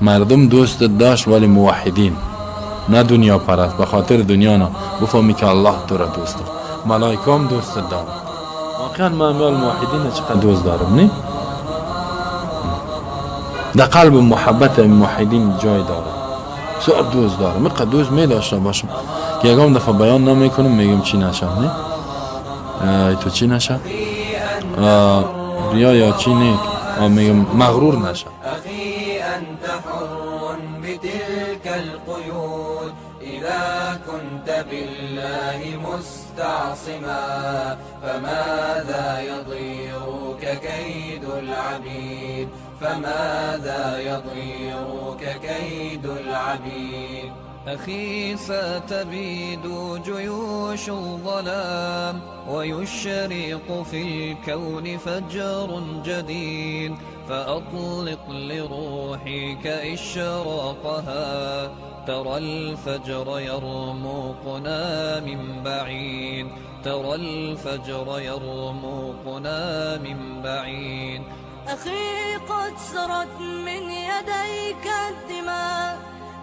مردم دوست داشت ولی موحدین، نه دنیا پرست، به خاطر دنیا نه. بفهمی که الله تو را دوست دارد، ملائکه هم دوست دارد. واقعا من امیال موحدین چقدر دوست دارم، نه؟ در قلب محبت موحدین جای داره. بسیار دوست دارم، اینقدر دوست می داشته باشم که یگام دفعه بیان نمیکنم، میگم چی نشم، نه تو چی نشه، ریا یا چی نه، میگم مغرور نشه. أخي أنت حر بتلك القيود إذا كنت بالله مستعصما، فماذا يضيرك كيد العبيد؟ فماذا يضيرك كيد العبيد؟ أخي، ستبيد جيوش الظلام ويشرق في الكون فجر جديد، فأطلق لروحك إشراقها، ترى الفجر يرمقنا من بعيد، ترى الفجر يرمقنا من بعيد. أخي، قد سرت من يديك الدماء،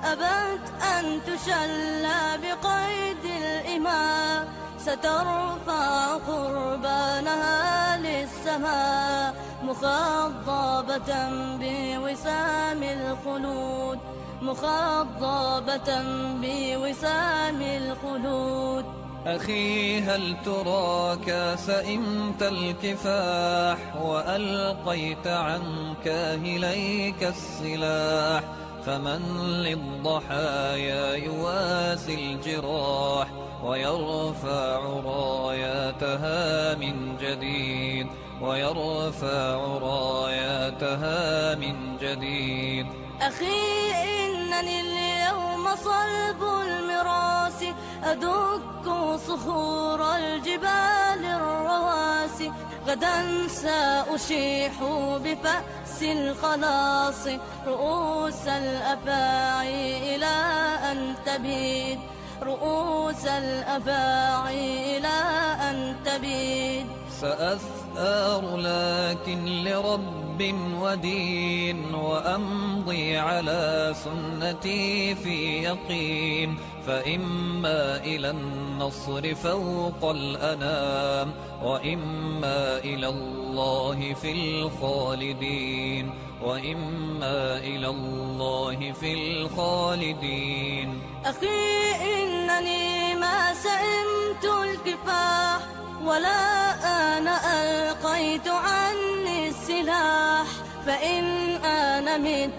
أبت أن تشلى بقيد الإماء، سترفع قربانها للسماء مخضبة بوسام الخلود، مخضبة بوسام الخلود. أخي، هل تراك سئمت الكفاح وألقيت عن كاهليك السلاح؟ فمن للضحايا يواسي الجراح ويرفع راياتها من جديد، ويرفع راياتها من جديد؟ أخي، إنني اليوم صلب المراس، أدك صخور الجبال الرواسي، غدا سأشيح بفأس الخلاص رؤوس الأفاعي إلى أن تبيد، رؤوس الأفاعي إلى أن تبيد. سأثار لكن لرب ودين، وأمضي على سنتي في يقين، فإما إلى النصر فوق الأنام، وإما إلى الله في الخالدين، وإما إلى الله في الخالدين. أخي، إنني ما سئمت الكفاح، ولا أنا ألقيت عني السلاح، فإن أنا مت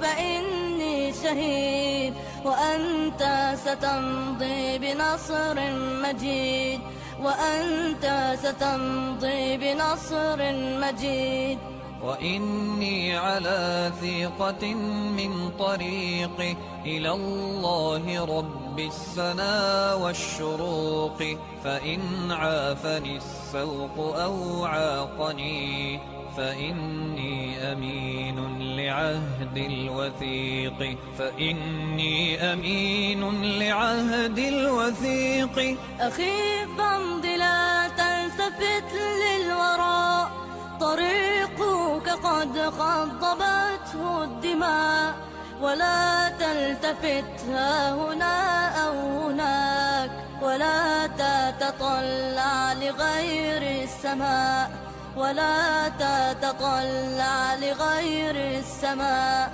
فإني شهيد، وأنت ستمضي بنصر مجيد، وأنت ستمضي بنصر مجيد. وإني على ثقة من طريقي إلى الله رب السنا والشروق، فإن عافني السوق أو عاقني فإني أمين لعهد الوثيق، فإني أمين لعهد الوثيق. أخي، فامض لا تلتفت للوراء، طريقك قد خضبته الدماء، ولا تلتفت ها هنا أو هناك، ولا تتطلع لغير السماء، ولا تتطلع لغير السماء.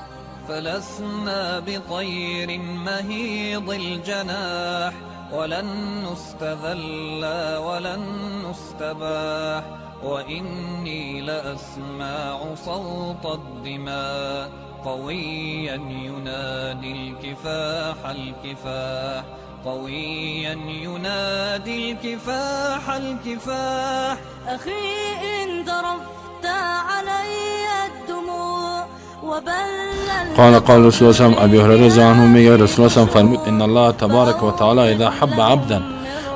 فلسنا بطير مهيض الجناح، ولن نستذل ولن نستباح، وإني لأسمع صوت الدماء قويا ينادي الكفاح الكفاح، قويا ينادي الكفاح الكفاح. أخي، إن ذرفت علي الدموع وبللت قال قال رسول الله صلى الله عليه وسلم، ابی هریره رضی الله عنه میگه رسول الله صلی الله علیه و فرمود: ان الله تبارک و تعالی اذا حب عبدا،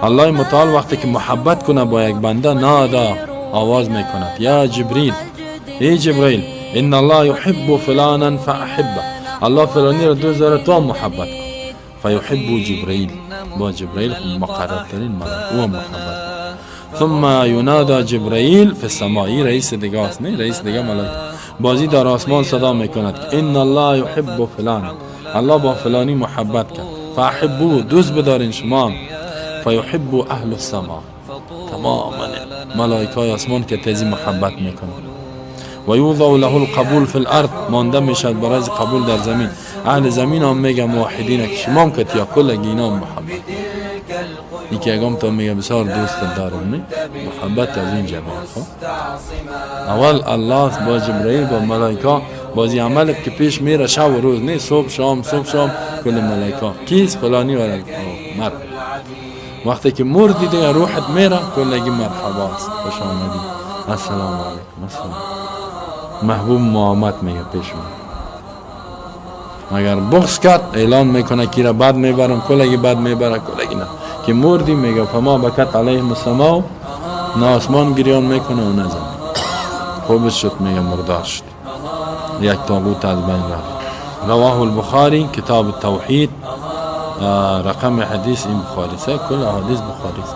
الله متعال وقتی که محبت کنه با یک بنده، نادى، آواز میکند، یا جبریل، ای جبرئیل، ان الله يحب فلانا فاحبه، الله فلانی را دوست داره، تو هم محبت کن. فيحب جبرئیل، با جبرئیل مقرب ترین ملک، او هم محبت. ثم ينادى جبرائیل في السماء، رئیس دیگه است، نه؟ رئیس دیگه ملائک. بازی در آسمان صدا میکند که ان الله یحب فلان، الله با فلانی محبت کرد، فاحبوه، دوست بدارین شما. فیحب اهل السما، تماما ملائکه های آسمان که تیزی محبت میکنه. و یوضع له القبول فی الارض، مانده میشد برای قبول در زمین. اهل زمین هم میگه موحدین که شما هم که یا کل گینا محبت یکی اگم تا میگه بسیار دوست دارم، نه محبت از این جماعت. خب اول الله با جبرئیل با ملائکه بازی عمل که پیش میره شب و روز، نه صبح شام صبح شام، کل ملائکه کیست فلانی ولا مرد. وقتی که مردی دیگه روحت میره، کلگی مرحبا است، خوش آمدی، السلام علیکم، السلام محبوب محمد میگه پیش من. اگر بغض کرد اعلان میکنه کی را بد میبرم، کلگی بد میبره، کلگی نه که مردی میگه فما بکت علیهم السماء، نه آسمان گریان میکنه و نه زمین. خوب شد میگه مردار شد، یک طاغوت از بین رفت. رواه البخاری کتاب التوحید، رقم حدیث این بخاری سه، کل احادیث بخاری است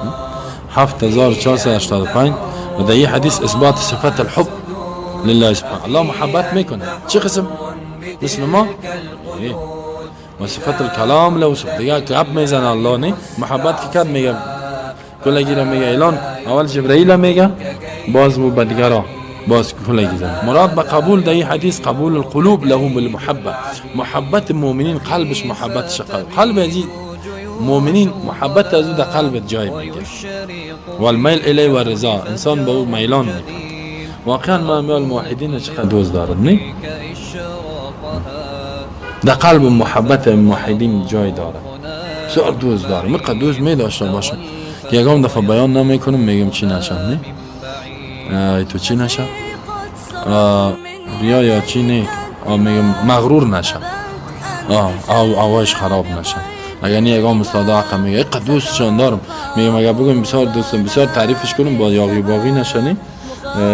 7485. و در این حدیث اثبات صفت الحب لله سبحانه. الله محبت میکنه، چه قسم؟ مثل ما و صفت الکلام له. دیگه گپ میزنه الله، نه محبت که کرد میگه کلگی را میگه اعلان، اول جبرئیل میگه، باز مو بدگرا باز کلگی زن. مراد به قبول در این حدیث قبول القلوب له بالمحبه، محبت مؤمنین، قلبش محبتش، قلب از مؤمنین محبت از او در قلب جای میگیره و المیل الیه و رضا، انسان به او میلان میکنه. واقعا ما میال موحدین چقدر دوست دارد، نه در قلب محبت موحدین جای دارد، بسیار دوست دارم، میقدر دوست می داشته باشم که یگام دفعه بیان نمیکنم، میگم چی نشم، نه تو چی نشم، ریا یا چی نه، میگم مغرور نشم، آوایش خراب نشم. اگر نه یگام استاد حق میگه اینقدر دوستشان دارم، میگم اگر بگم بسیار دوستم، بسیار تعریفش کنم، با یاغی باغی نشنی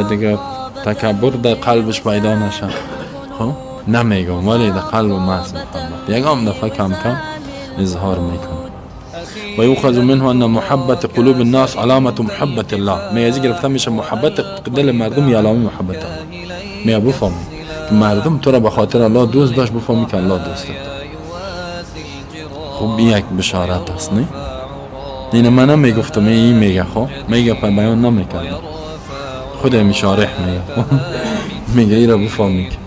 دیگه، تکبر در قلبش پیدا نشه. خب نمیگم، ولی در قلب محض محبت یگام دفعه کم کم اظهار میکنم. و یؤخذ منه ان محبت قلوب الناس علامت محبت الله. میگه گرفته میشه محبت دل مردم یا علامه محبت الله. میگه بفهمی که مردم تو را به خاطر الله دوست داشت، بفهمی که الله دوست دارد. خب این یک بشارت است، نه اینو من نمیگفتم، این میگه. خب میگه بیان نمیکردم، خود شارح میگه، میگه ای را بفهمی که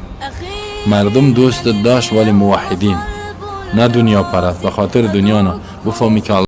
مردم دوست داشت ولی موحدین، نه دنیا پرست، به خاطر دنیا نه، بفهمی که